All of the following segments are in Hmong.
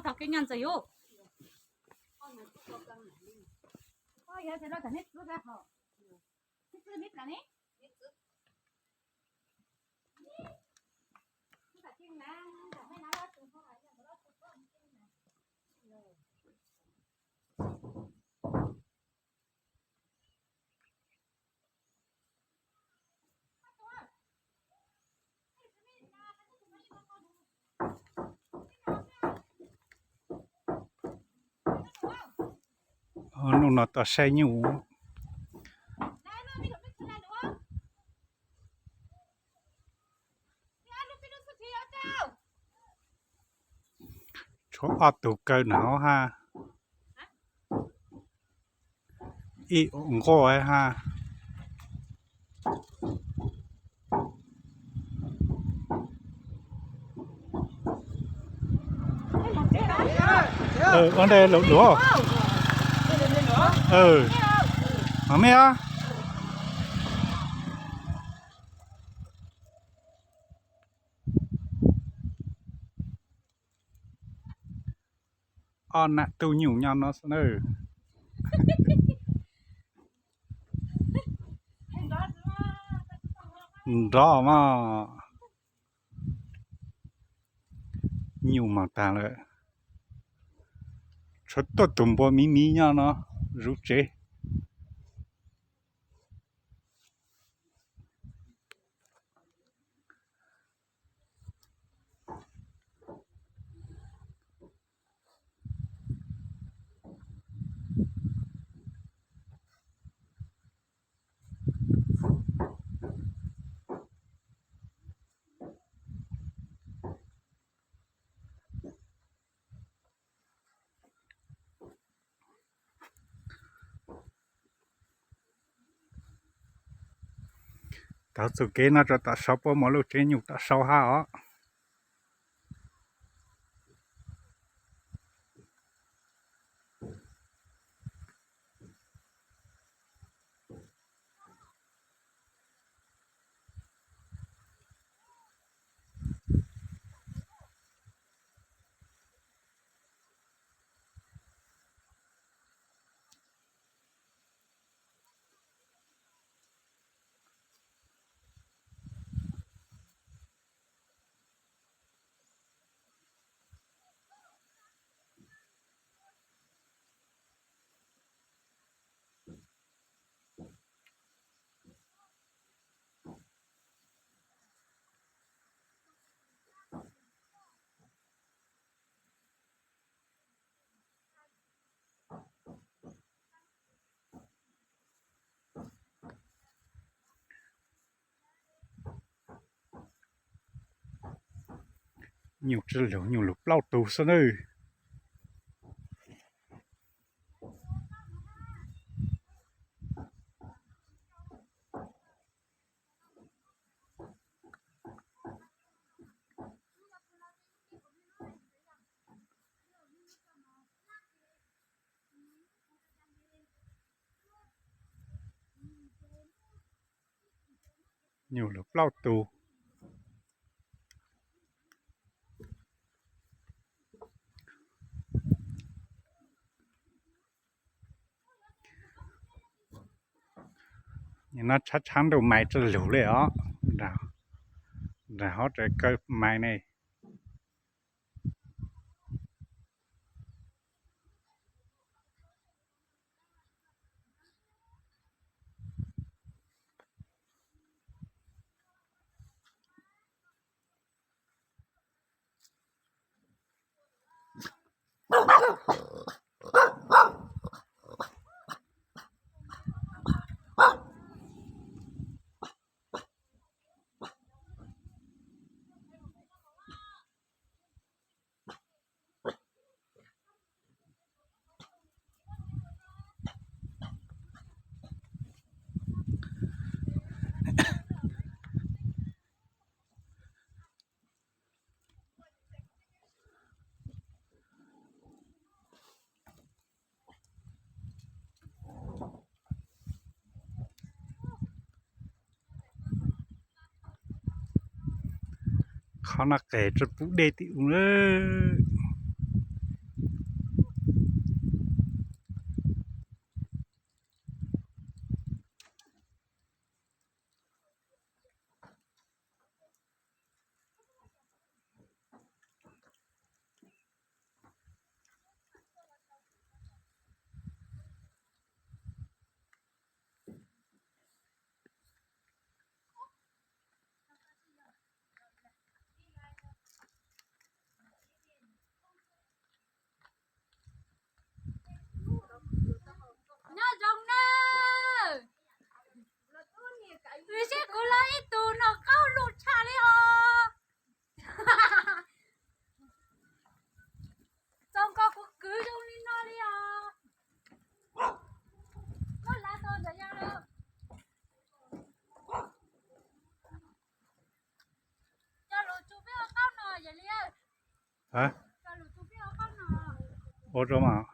Thov kev nyob ntxawm yus. Yog tias los tom neb txwv ka hom, neb txwv neb plam ne. Hnub no tuaj saib nyuj. Tshuav ob tug kaw na hab. Ib nquab hab. Ua ntej lus duav. Mas me a. Ob nam tub nyuj nyob no xwb na. Nrov mas. Nyuj mas tag lawm. Tshuav tuaj tus npua miv miv nyob no zuv tsev. Taug txuj kev no rau tom sau puab muaj lub tsev nyuj tom sau hab os. Nyuj tsi lug, nyuj lug plaub tug xwb nawb. Nyuj lug plaub tug. Nim no tshav tshav ntuj mais tsi lug li os. Nram hov tseem kaw mais ne. Qhov no qes rau pub dej tim ub lawm. Nyob zoo nawb. Wb seb kuv los ib tug no qaub lug tshaj li os. Txaus nkaus kuv kwv zoo li no li os. Muab lav tau ntawm yog lawm. Cov lus tsus peb ua qaub no yog li. Cov lus tsus peb ua qaub no. Ua rau mas.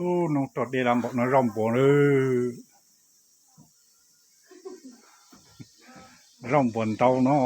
Ub, no roj dej lam npaum no zaub npuas lawm. Zaub npuas ntau no.